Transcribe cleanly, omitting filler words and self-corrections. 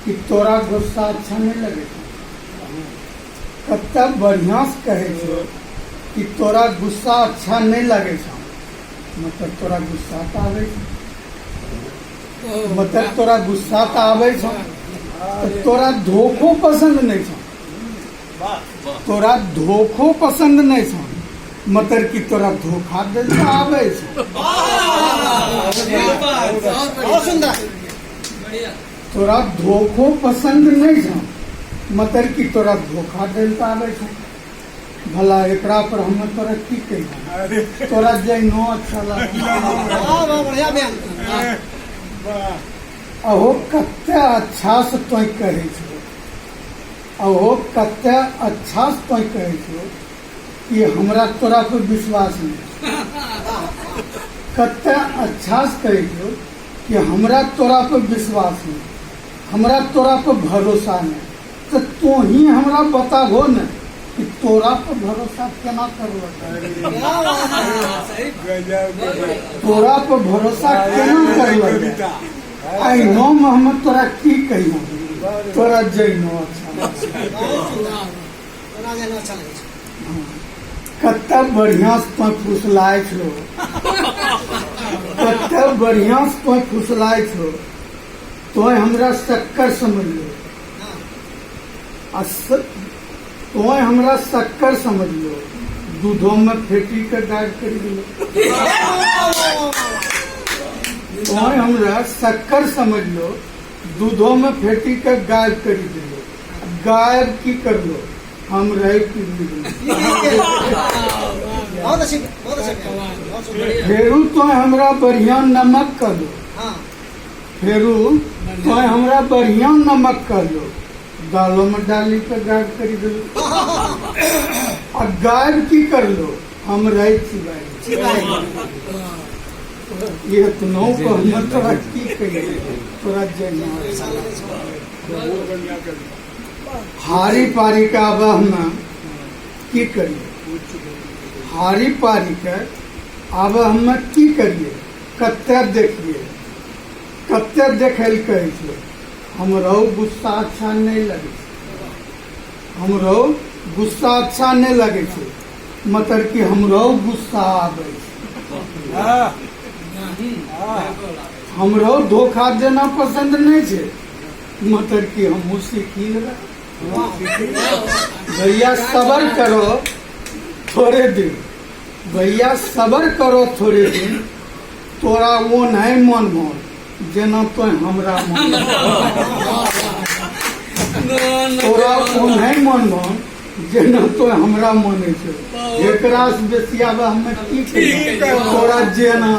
कि तोरा गुस्सा अच्छा नहीं लगे छौ। कते बढ़िया से कहै छौ कि तोरा गुस्सा अच्छा नहीं लगे छौ, मतलब तोरा गुस्सा तऽ आबै छौ, मतलब तोरा गुस्सा तऽ आबै छौ। तऽ तोरा धोखो पसन्द नहि छौ, तोरा धोखो पसन्द नहि छौ, मतलब कि तोरा धोखा दै तऽ आबै छौ। बहुत सुंदर। तोरा धोखो पसन्द नहि छौ, मतलब कि तोरा धोखा दै तऽ आबै छौ। भला एकरा पर हम तोरा की कहियौ, तोरा जैनो अच्छा लागल। वाह वाह, बढ़िया बयान। अहो कते अच्छा से तोय कहै छौ, अहो कते अच्छा से तोय कहै छौ कि हमरा तोरा पर विश्वास नहीं। कते अच्छा से कहै छौ कि हमरा तोरा पर विश्वास नहीं, हमरा तोरा पर भरोसा नहीं, तो तू ही हमरा बताबो ने कि तोरा पर भरोसा केना करलो, तोरा पर भरोसा केना करलो। आई नो हम तोरा की कहियो, तोरा जैनो अच्छा। बहुत सुंदर, तोरा जैनो अच्छा लगे छै। कते बढ़िया से तों फुसलाय छो, कते बढ़िया से तों फुसलाय छो, तों हमरा शक्कर समझलो, आ तों हमरा शक्कर समझलो, दूधो में फेटी के गायब करी दिलो। तों हमरा शक्कर समझलो, दूधो में फेटी के गायब करी दिलो। गायब की करलो, हम रहे की। बहुत अच्छी, बहुत अच्छा बयान, बहुत सुंदर। फेरू तो हमरा बढ़िया नमक कहलो, फेरू तो हमरा बढ़िया नमक कहलो, दालों में डाली के गायब करी दिलो। आ गायब की करलो, हम रहे चिबाई। ये इतनो को हम तोरा की कहिए, तोरा जैना अच्छा लगे। हारी पारी के आब हम की करिए, हारी पारी के आब हम की करिए, कते देखिए, कते देखै लए कहै छै। हमरो गुस्सा अच्छा नहीं लगे छै, हमरो गुस्सा अच्छा नहीं लगे छै, मतलब कि हमरो गुस्सा आबै छै। हमरो धोखा देना पसंद नहीं छै, मतलब कि हमहूँ सीखी लेबै। भैया सबर करो थोड़े दिन, भैया सबर करो थोड़े दिन, तोरा वो नहीं मन मोन जेना तो हमरा मन, तोरा ओ नहीं मन मोन जेना तो हमरा मन छै। एकरा से बेसी आब हमे की कहियै, तोरा जेना।